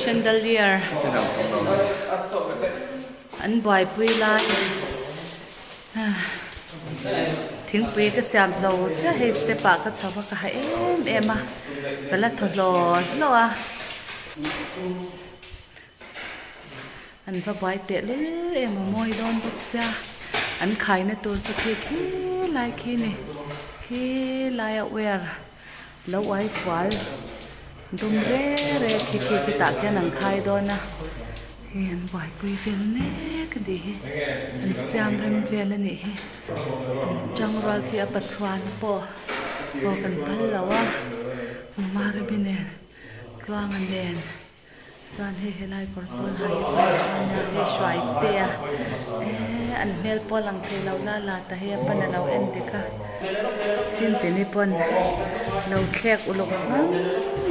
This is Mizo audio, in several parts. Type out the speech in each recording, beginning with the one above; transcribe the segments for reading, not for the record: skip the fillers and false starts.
chandelier an buaipui lai thingpui ka siam zo chiah hei step ah ka chho a ka ha em em a ka la thaw hlaw hlaw a. An va buai teh lul em a mawi dawn bawk sia an khaina tur chu khi khi lai khi ni khi laia wire lo uai fual dum re re khi khi khi tah khian an khai dawn a hei an buaipui vel mek a nih hi an siam rem vel a nih hi tangrual khi a pachuan pawh pawh kan phal lo a Maremi nen Tluanga nen. Chuan hei helai kawr pawl ha hi pawh a chuan a hei hruai te a eee an hmel pawh a lang thei lo la la ta hei a pan a lo en dik a tin tini pawn lo thlek uluk ngang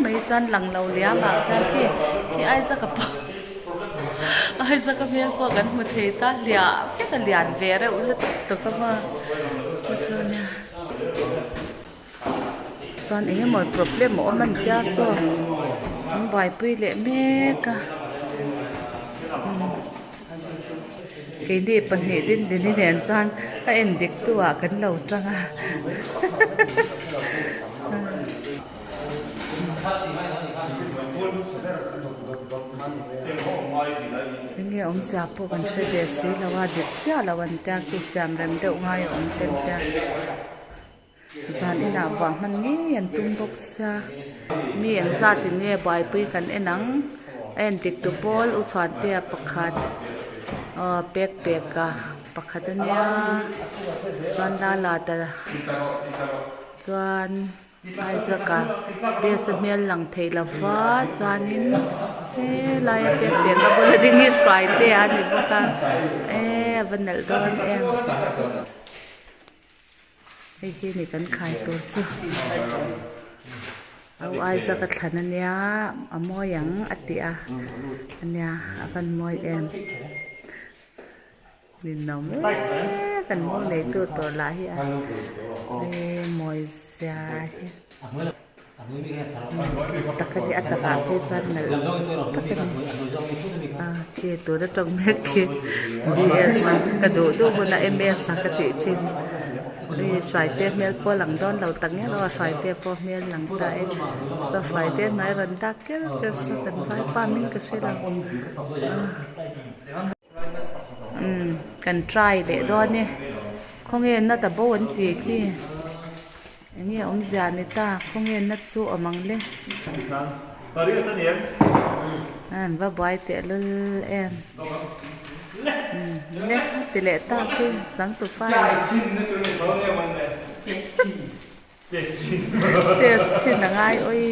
mai chuan lang lo liam ah khian khi khi Isaac a pawh Isaac a hmel pawh kan hmu thei ta hliah vek a lian ve reuh lutuk tuk a maw chu chu nia. Chuan eng emaw problem a awm a ni tia saw an buaipui leh mek a keini pahnih dindini nen chuan a en dik tu ah kan lo tang a enge awmzia pawh kan hre ve si lo a dik chiah lo an tia khi siam rem deuh ngai a awm tel tia. Zan inah vah hman ngei an tum bawk sia mi eng zat in nge buaipui kan en ang a en dik tu pawl u chhuantea pakhat aw pek pek a pakhat a nia chuan lala ta chuan Isaac a base a hmel lang thei lova chuanin helai a pek pek a bula ding hi hruaitea a ni bawk a eee a va nalh dawn em. Hei hi ni kan khai tur chu au ai chu ka thlan ania a mawi ang a ti a ania a van mawi em ninawm e kan mawi nei tu tur lah hi a e mawi zia hi. Tak a ni a takah phei chuan nalh tak a ni a khi tuna tawng mek khi bs a ka duh duh huna ms a ka tih thin hei hruaite hmel pawh a lang dawn lo tak ngial a hruaite pawh hmel lang ta e saw hruaite hnuai rawn dak ker ker saw kan vaipa hming ka hre lo umm kan try leh dawn e khawnge nut a bo an tih khi. Enge awmzia ni ta, khawnge nat chu awm ang le. An va buai teh lul em. Le ti leh ta khi changtu pa test chhin a ngai awi.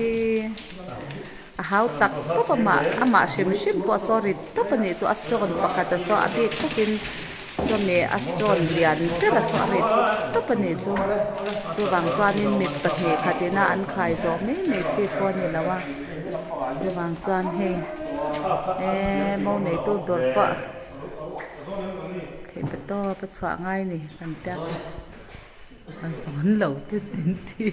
A hau tak tawp a mah amah hrim hrim pawh saw rit tawp a nih chu a stone pakhat a saw a bik takin sawmi a stone lian ber a saw a rit tawp a nih chu chuvang chuanin mi pahnih khatin a an khai zawh mai mai chi pawh a ni lo a chuvang chuan hei eee mo neitu dawr pawh theih pa tawp a chhuah ngai a ni kan tia a zawn lo te min ti.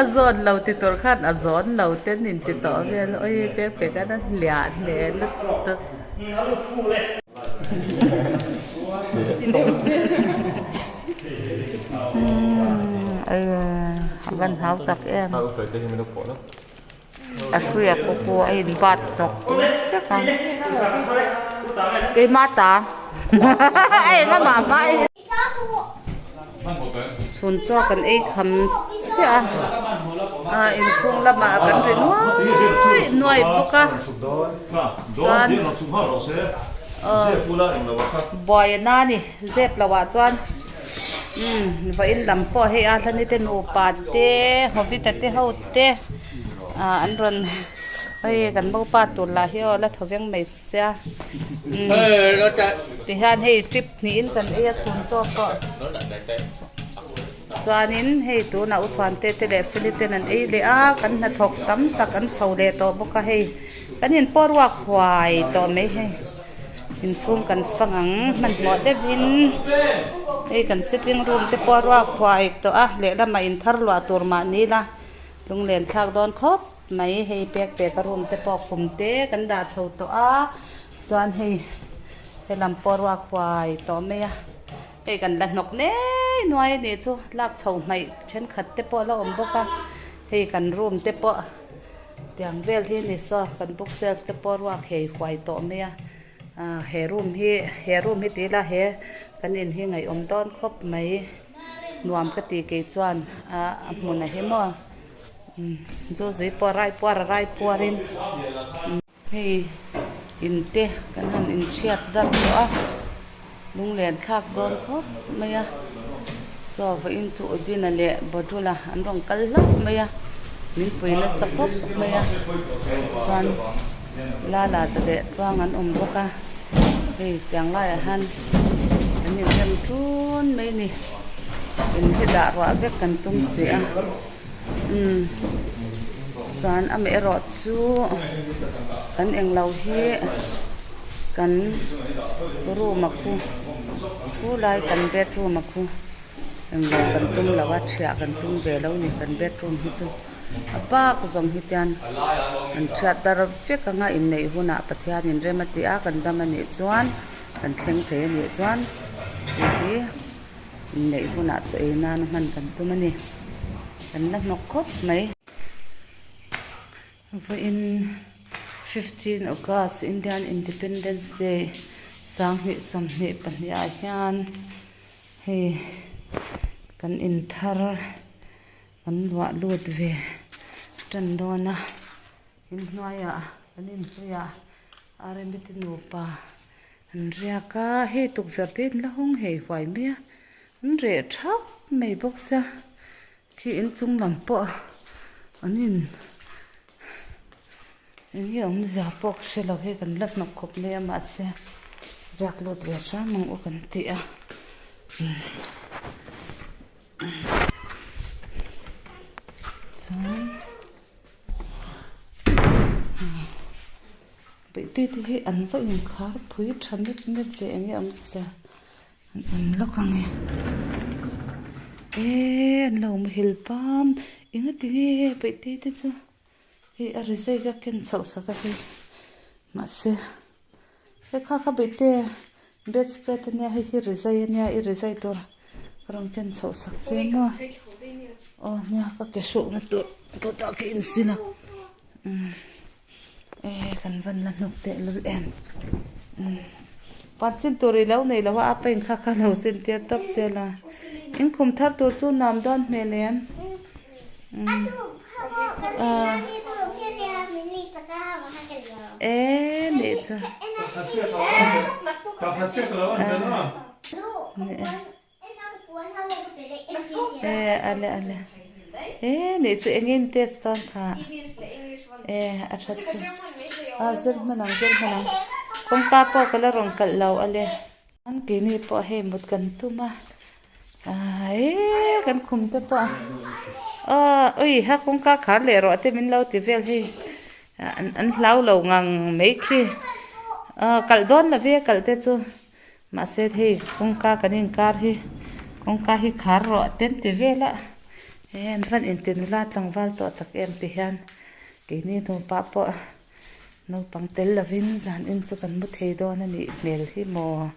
A zawn lo ti tur khan a zawn lo te nin ti tawh vel awi pek pek a hliah hle lutuk. A van hau tak em. A hruia pawh pawh a in bat hnawk vek a keimah ta a eng amah hma in chhun chaw kan ei kham chiah a a inchhung lamah kan ri nuai nuai bawk a chuan buai a na ni zep loh ah chuan. Umm vawiin lam pawh hei a hlani te nupa te hovita te ho te ah an rawn hei kan mopa tur lah hi aw la thaw veng mai sia umm tihian hei trip hnihin kan ei a chhun chaw pawh chuanin hei tunah u chhuante te leh feli ten an ei leh a kan hnathawk tam tak an chho leh tawh bawk a hei kan inpawh ruak huai tawh mai hei. Inchhung kan fang ang hmanhmawh deuhin hei kan sitting room te pawh a ruak huai tawh a lehlamah inthar luah tur mahni la lunglen thlak dawn khawp mai hei pek pek a room te pawh khum te kan dah chho tawh a chuan hei helam pawh a ruak huai tawh mai a hei kan la hnawk nei nuai a nih chu lak chho hmaih thenkhat te pawh a la awm bawk a hei kan room te pawh. Tiang vel hi ni saw kan book shelf te pawh ruak hei huai tawh mai a ah he room hi he room hi ti ila he kan in hi ngaihawm dawn khawp mai nuam ka ti kei chuan ah a hmun a hi maw zu zui pawh rai puar a rai puar in hei in te kan han inchhiat dar tawh a lunglen thlak dawn khawp mai a saw vawiin chu Udina leh Badula an rawn kal hlauh mai a min pui nasa khawp mai a chuan Lala te leh tluang an awm bawk a hei tiang laiah hian an inrem ṭun mai a ni in hi dah ruah vek kan tum si a umm chuan amaherawh chu kan englo hi kan room a khu khu lai kan bedroom a khu englo kan tum lo a thiah kan tum ve lo ni kan bedroom hi chu a bak zawng hi tian an thiat dar vek anga inneih hunah Pathian in rem a tih a kan dam a nih chuan kan thleng thei a nih chuan hei hi. Inneih hunah chaw ei nana hman kan tum a ni. Kan la hnawk khawp mai. Vawiin 15 August Indian Independence Day sanghnih 22 ah hian hei kan inthar kan luah lut ve tan dawn a. Inhnuaiah kan inhnuiah Aremiti nupa an riak a, hei tukverh te in la hawng hei huai mai a, an reh thap mai bawk sia, khi inchung lam pawh an in eng nge awmzia pawh ka hre lo hei kan la hnawk khawp mai a mahse riak lut ve hram ang u kan ti a. Chuan. Peih te hi an va inkhar phui tha mep mep ve eng nge awm sia an en lawk ang e eee an lo muhil pam eng a ti nge peih te te chu hei a ri zai ka ken chhoh sak a hei mahse he kha kha peih te bedspread ania hei hi ri zai ania i ri zai tur ka rawn ken chhoh sak che maw aw nia ka ke hrukna tur kawtah ka insil a. Eh kan van la hnuk teh lul em pan sin tur i lo nei lo a apa in kha kha lo sin tir tawp che la in khum thar tur chu nuam dawn hmel em eh nih chu Eh ale ale eh nih chu eng in test dawn kha eh a that chu a zir hman ang zir hman ang kawngka pawh ka la rawn kalh lo ale an keini pawh hei mut kan tum a eh kan khum te pawh a ui ha kawngka khar leh rawh te min lo ti vel hei an hlau lo ngang mai khi kalh dawn lo ve kalh te chu. Mahse hei kawngka kan inkar hi kawngka hi khar rawh ten ti vel a he an van inti nula tlangval tawh tak em ti hian keini nupa pawh naupang tel lovin zan in chu kan mu thei dawn a nih hmel hi maw.